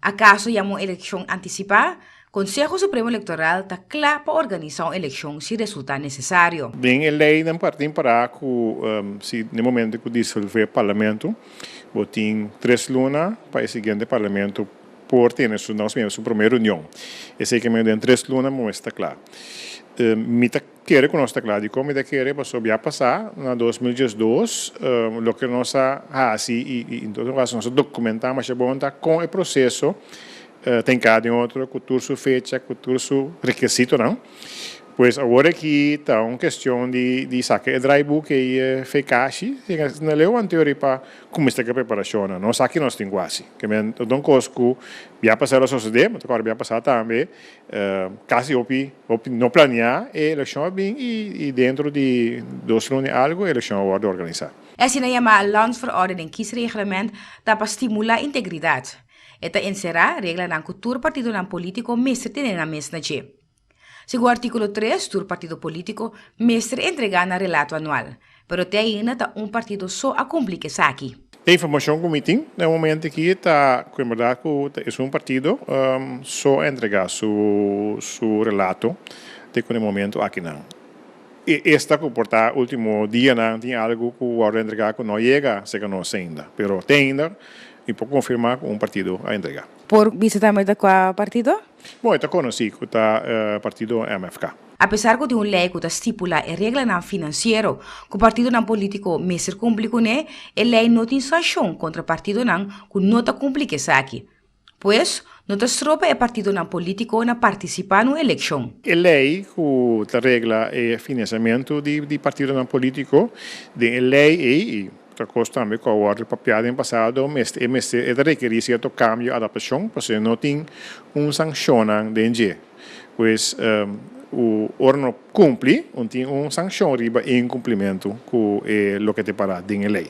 Akaso yama un elekshon antisipá, Konseho Supremo Elektoral ta kla pa organisá un elekshon si resultá nesesario. Den e leinan partin pará ku si na e momento ku disolvé parlamento bo tin 3 luna pa e siguiente parlamento por tene su, nos su promé reunion. Esei ke men den 3 luna bo ta kla. Mi ta kere ku nos ta kla. Dikon mi ta kere? Pasobra ya pasá na 2012, loke nos a hasi i en todo kaso nos a dokumentá masha bon ta kon e proseso tin kada otro ku tur su fecha, ku tur su rekisitonan. Pues awor aki ta un kuestion di saka e draaiboek i fekashi, na leu anterior pa kuminsá ku e preparashon. Nos aki nos tin kuasi. Ke men don kos ku ya pasá a sosodé, ma awor ya pasá tambe, kasi hopi, hopi no planeá e elekshon bin i dentro di 2 luna algu e elekshon a wòrdu organisá. Asina yamá Landsverordening Kiesreglement ta pa stimulá integridat. E ta enserá reglanan ku tur partidonan polítiko mester tene nan mes na dje. Segun artíkulo 3, tur partido polítiko mester entregá nan relato anual. Pero te ainda ta un partido so a kumpli ku esaki. E informashon ku mi tin na e momento aki ta ku en berdat ku e un partido so a entregá su relato te ku e momento akinan. I esta ku por ta último dianan tin algu ku a entregá ku no a yega serka nos ainda. Pero te ainda mi por konfirmá ku un partido a entregá. Por bisa tambe di kua partido? Bon, ta konosí ku ta partido MFK. Apesar ku tin un lei ku ta stipulá e reglanan finansiero ku partidonan polítiko mester kumpli kuné, e lei no tin sanshon kontra partidonan ku no ta kumpli ku esaki. Pues, no ta stroba e partidonan polítiko na partisipá na elekshon. E lei ku ta regla e finansiamentu di partidonan polítiko, den e lei ei, ta kos tambe ku a wòrdu papiá den pasado, mester e rekerí sierto kambio, adaptashon, pasobra no tin un sanshon den dje. Pues ora no kumpli, no tin un sanshon riba inkumplimentu ku loke ta pará den e lei.